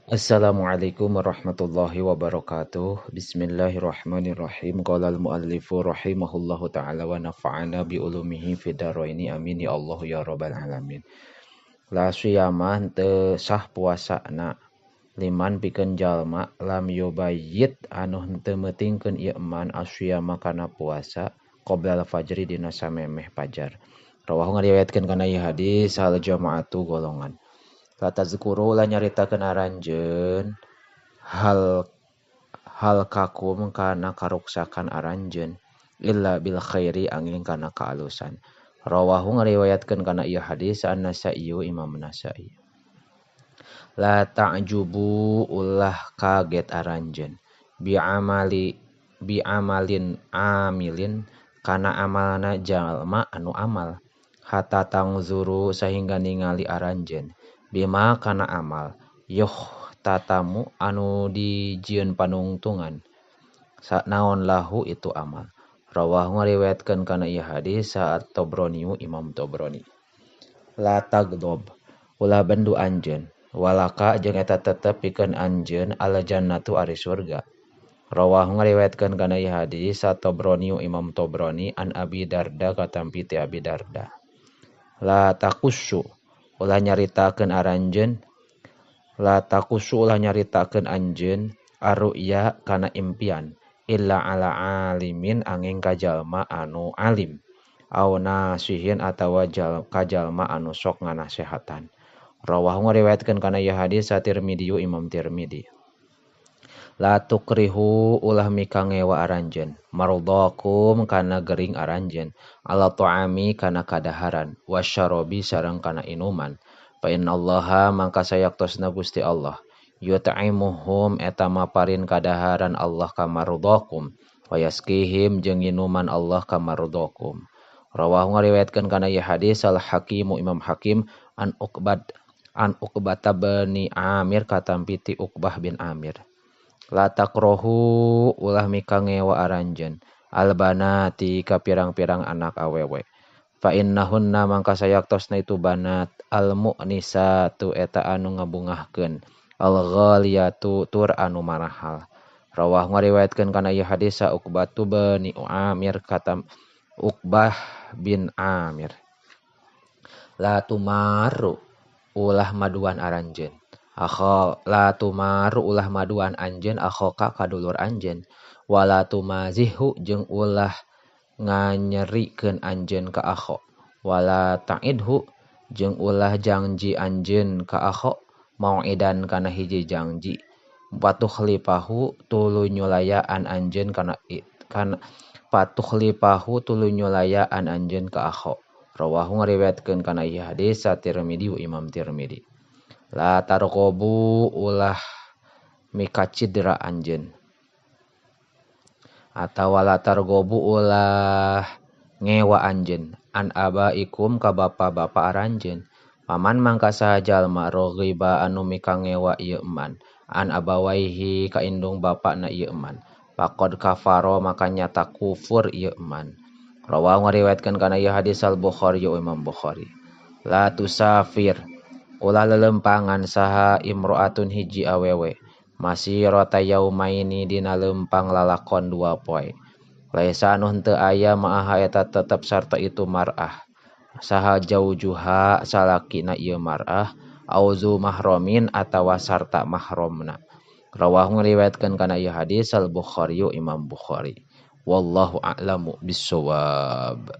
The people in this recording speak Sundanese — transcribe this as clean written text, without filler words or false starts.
Assalamualaikum warahmatullahi wabarakatuh. Bismillahirrahmanirrahim. Qala al-muallifu rahimahullahu ta'ala wa nafa'ana bi ulumihi fid dharaini. Amin ya Allah ya rabbal alamin. La siyama henteu sah puasana liman pikeun jalma lam yubayyit anu henteu meutingkeun ieu man asyama kana puasa qoblal fajri dina samemeh fajar. Rawahu ngariwayatkeun kana ieu hadis al jamaatu golongan. La tazkuru la nyaritakeun aranjeun hal kakum kana karuksakan aranjeun illa bil khairi angin kana kaalusan. Rawahu ngariwayatkeun kana ieu hadis An-Nasa'i Imam Nasa'i. La ta'jubu ulah kaget aranjeun bi amalin amilin kana amalna jalma anu amal hatta tangzuru sahingga ningali aranjeun bima kana amal yuh tatamu anu dijieun panungtungan naon lahu itu amal. Rawahu ngariwayatkeun kana ieu hadis saat Tobroni Imam Tobroni. La tagdob ulah bendu anjeun walaka jeung eta tetep pikeun anjeun al jannatu ari surga. Rawahu ngariwayatkeun kana ieu hadis saat Tobroni Imam Tobroni an Abi Darda katampi ti Abi Darda. La takussu ulah nyaritakeun aranjeun la takusu ulah nyaritakeun anjeun arru'ya kana impian illa ala alimin angin ka jalma anu alim au nasihin atawa ka jalma anu sok nganasehatan. Rawahu ngariwayatkeun kana ieu hadis Tirmidzi Imam Tirmidzi. La tukrihu ulah mikangewa aranjeun mardakum kana gering aranjeun ala ta'ami kana kadaharan wasyarabi sareng kana inuman fa innallaha mangka sayaktosna Gusti Allah yut'imuhum eta maparin kadaharan Allah ka mardakum wa yaskihim jeung inuman Allah ka mardakum. Rawahu ngariwayatkeun kana ieu hadis Al Hakim Imam Hakim an Uqbah bin Amir katampi ti Uqbah bin Amir. La takrohu ulah mikangewa aranjeun albanati ka pirang-pirang anak awewe fa innahunna mangka sayaktosna itu banat almu'nisatu eta anu ngabungahkeun alghaliyatu tur anu marahal. Rawahu ngariwayatkeun kana ieu hadis Uqbah bin Amir katam Uqbah bin Amir. La tumaru ulah maduan aranjeun akho la tumaru ulah maduan anjeun akhoka kadulur anjeun wala tumazihu jeung ulah nganyerikeun anjeun ka akho wala ta'idhu jeung ulah janji anjeun ka akho mau'idan kana hiji janji patukhlifahu tuluy nyulayaan anjeun kana patukhlifahu tuluy nyulayaan anjeun ka akho. Rawahu ngariwayatkeun kana ieu hadis Tirmidzi Imam Tirmidzi. La tarqobu ulah mikacidra anjeun atawa la targobu ulah ngewa anjeun an abaikum ka bapa-bapa aranjeun paman mangka saha jalma raghiba anu mikangewa ieu eman an abawaihi ka indung bapana ieu eman faqad kafaro maka nyata kufur ieu eman. Rawahu ngariwayatkeun kana ieu hadis Al Bukhari Imam Bukhari. La tusafir ulah lelempangan saha imro'atun hiji awewe masirata yaumaini dina lempang lalakon dua poe laisa anu henteu aya ma'aha eta tetep sarta itu mar'ah saha jaujuha salakina ieu mar'ah auzu mahromin atawa sarta mahromna. Rawahu ngariwayatkeun kana ieu hadis Al Bukhari Imam Bukhari. Wallahu a'lamu bissawab.